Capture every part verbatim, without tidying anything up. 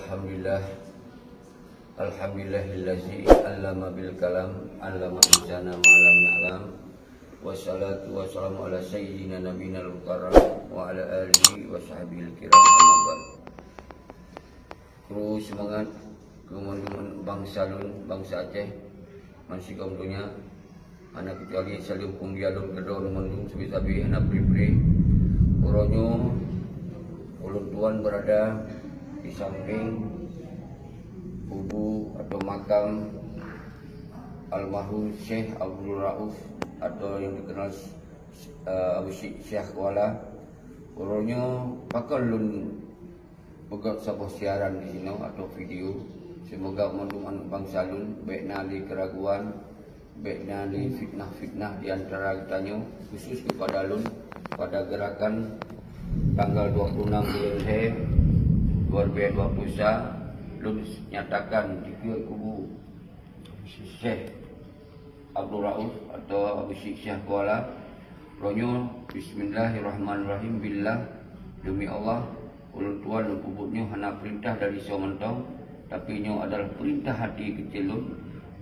Alhamdulillah. Alhamdulillahillazi allama bil kalam, allama insana ma lam ya'lam. Wassalatu wassalamu ala sayyidina nabiyina al-mukarram wa ala alihi wa sahbihi al-kiram, amma ba'd. Kru seumangat keu bansa lôn, bansa Aceh, bansigom donya. Hana keucuali saleuem peumulia lôn keudroe mandum sabe-sabe hana pri-pri. Uroe nyoe ulôn tuan berada di samping kubu atau makam almarhum Syekh Abdul Rauf atau yang dikenal, eh, Abu Syik Syekh Kuala. Uroe nyoe pakon lôn peugöt saboh siaran di sinoe atau video. Semoga mandum aneuk bansa lôn bèk na lé keuraguan, bèk na lé fitnah-fitnah di antara geutanyoe, khusus kepada lôn, pada gerakan tanggal dua puluh enam buleuen lhèe dua ribu dua puluh sa, lôn nyatakan dikeue kubu Syekh Abdul Rauf atau Abu Syik Syekh Kuala. Uroe nyoe, bismillahirrahmanirrahim, billah, demi Allah, ulôn tuan lôn peubuet nyoe hana peurintah dari soe mantong, tapi nyoe adalah peurintah hati keucil lôn,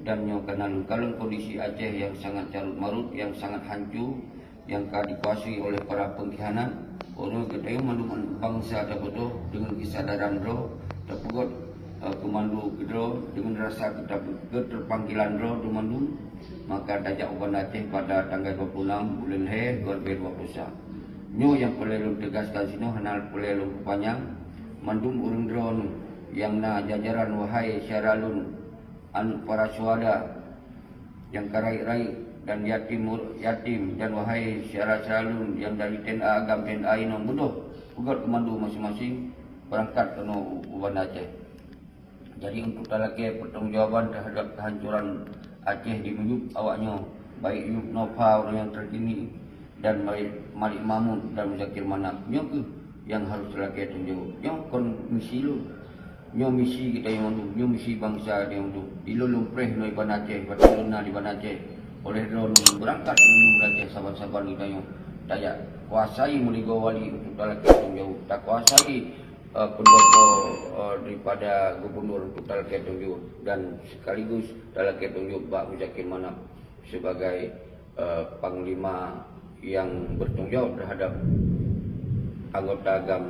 dan nyoe kana lôn kalon kondisi Aceh nyang sangat carut marut, nyang sangat hanco, nyang ka dikuasai oleh para pengkhianat. Uroe nyoe geutanyoe mandum bansa tabeudôh deungon keusadaran droe, tapeugöt, eh, keumandua keudroe deungon rasa keuta-, keuteupanggilan droe mandum, maka tajak u Banda Aceh pada tanggai dua puluh enam buleuen lhèe dua ribu dua puluh sa. Nyoe nyang peureulèe lôn teugaskan sinoe, hana peureulèe lôn peupanyang. Mandum ureueng droeneuh nyang na jajaran, wahai syedara lôn, aneuk para syuhada, nyang ka rayeuk-rayeuk dan yatim, yatim, dan wahai syedara-syedara lôn nyang dari T N A agam, T N A inong, beudôh peugöt keumandua maséng-maséng beurangkat keunoe u, u Banda Aceh. Jadi, untuk talakèe pertanggungjawaban terhadap kehancuran Aceh di miyueb awak nyoe, baik Yub Nova ureueng nyang terkini dan Malik, Malik Mahmud dan Muzakir Manaf, nyoe kheueh nyang harôh talakèe tanggung jaweueb. Nyoe kon misi lôn. Nyoe misi geutanyoe mandum, nyoe misi bansa geutanyoe mandum. Di lôn lôn preh nyoe di Banda Aceh, watèe lôn na di Banda Aceh. Oleh droeneuh beurangkat mandum Banda Aceh, saban-saban geutanyoe tajak kuasai meuligoe wali untuk talakèe tanggung jaweueb. Takuasai, eh, pendopo, eh, daripada gubernur untuk talakèe tanggung jaweueb dan sekaligus talakèe tanggung jaweueb bak Muzakir Manaf sebagai, eh, panglima yang bertanggung jawab terhadap anggota agam,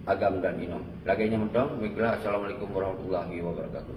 agam dan inong. Lagèe nyan mantong, baiklah, assalamualaikum warahmatullahi wabarakatuh.